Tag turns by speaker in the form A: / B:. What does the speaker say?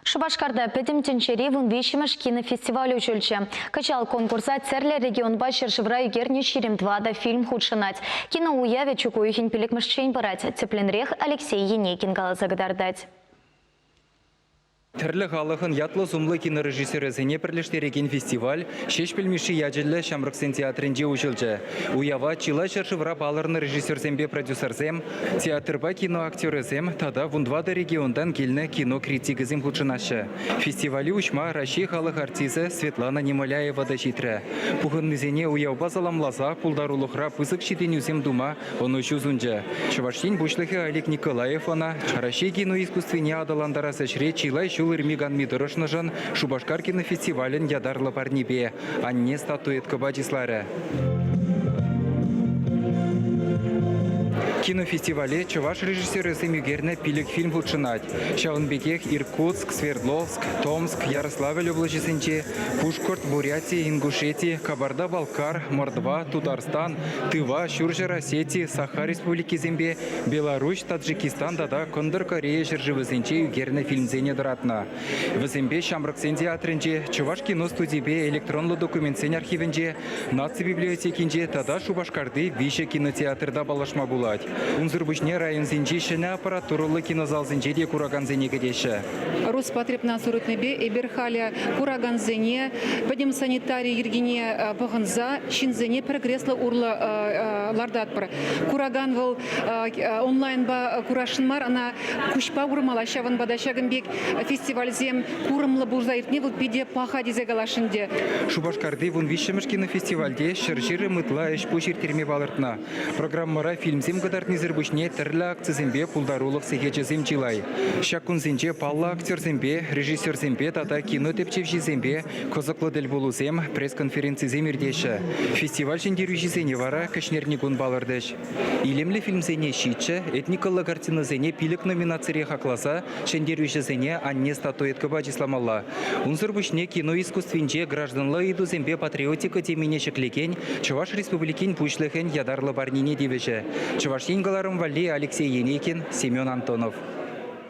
A: Шупашкарта Пӗтӗм тӗнчери вунвиҫҫӗмӗш кинофестиваль уҫӑлчӗ. Кӑҫал конкурса тӗрлӗ регионпа ҫӗршывра ӳкернӗ 24 фильм хутшӑнать. Кино уявӗ чӳк уйӑхӗн пиллӗкмӗшчен пырать. Тӗплӗнрех Алексей Енейкин каласа кӑтартать.
B: Тӗрлӗ халӑхӑн ятлӑ-сумлӑ кинорежиссерӗсене пӗрлештерекен фестиваль Ҫеҫпӗл Мишши ячӗллӗ Ҫамрӑксен театрӗнче уҫӑлчӗ. Уява чылай ҫӗршывра палӑрнӑ режиссерсемпе продюсерсем, Театрпа кино актерӗсем тата вунтӑватӑ регионтан килнӗ кино критикӗсем хутшӑнаҫҫӗ. Фестивале уҫма Раҫҫей халӑх артисчӗ Светлана Немоляева та ҫитрӗ. Пухӑннисене уявпа саламласа пултарулӑхра пысӑк ҫитӗнӳсем тума ӑнӑҫу сунчӗ. Чӑваш Ен Пуҫлӑхӗ Олег Николаев ӑна Раҫҫей кино искусствине аталантарас ӗҫре чылай ҫул ырми-канми тӑрӑшнӑшӑн Шупашкар кинофестивалӗн ятарлӑ парнипе «Анне» статуэткӑпа чысларӗ. Кинофестивале чӑваш режиссерӗсем ӳкернӗ пилӗк фильм хутшӑнать. Ҫавӑн пекех Иркутск, Свердловск, Томск, Ярославль облаҫӗсенче, Пушкӑрт, Буряти, Ингушети, Кабарда-Балкар, Мордва, Тутарстан, Тыва, Ҫурҫӗр Осети, Саха республикисемпе Беларуҫ, Таджикистан тата Кӑнтӑр Корея ҫӗршывӗсенче ӳкернӗ фильмсене тӑратнӑ. Вӗсемпе Ҫамрӑксен театрӗнче, Чӑваш кино студипе электронлӑ документсен архивӗнче, Наци библиотекинче тата Шупашкарти виҫӗ кинотеатрта паллашма пулать. Унсӑр пуҫне районсенчи ҫӗнӗ аппаратурӑллӑ кинозалсенче те куракансене кӗтеҫҫӗ.
C: Роспотребнадзор ыйтнипе эпир халӗ куракансене пӗтӗм санитари йӗркине пӑхӑнса ҫынсене пӗр кресло урлӑ лартатпӑр. Куракан вӑл онлайнпа курасшӑн мар, ӑна куҫпа курмалла. Ҫавӑнпа та ҫакӑн пек фестивальсем курӑмлӑ пулса иртни вӑл питӗ паха тесе каласшӑн те.
B: Шупашкарти вунвиҫҫӗмӗш кинофестивальте 120 ытла ӗҫ-пуҫ ирттерме палӑртнӑ. Программӑра фильмсем кӑтартнисӗр пуҫне тӗрлӗ акцисемпе пултарулӑх сехечӗсем чылай. Ҫак кунсенче паллӑ актерсемпе, режиссерсемпе тата кино тӗпчевҫисемпе кӑсӑклӑ тӗлпулусем, пресс-конференцисем иртеҫҫӗ. Фестиваль ҫӗнтерӳҫисене вара кӗҫнерникун палӑртӗҫ. Илемлӗ фильмсене ҫиччӗ, этникӑллӑ картинӑсене пилӗк номинацире хакласа ҫӗнтерӳҫӗсене «Анне» статуэткӑпа чысламалла. Унсӑр пуҫне кино искусствинче гражданла ыйтусемпе патриотика темине ҫӗклекен Чӑваш Республикин Пуҫлӑхӗн ятарлӑ парнине тивӗҫӗ. Чӑваш Ен кӑларӑм валли Алексей Енейкин, Семен Антонов.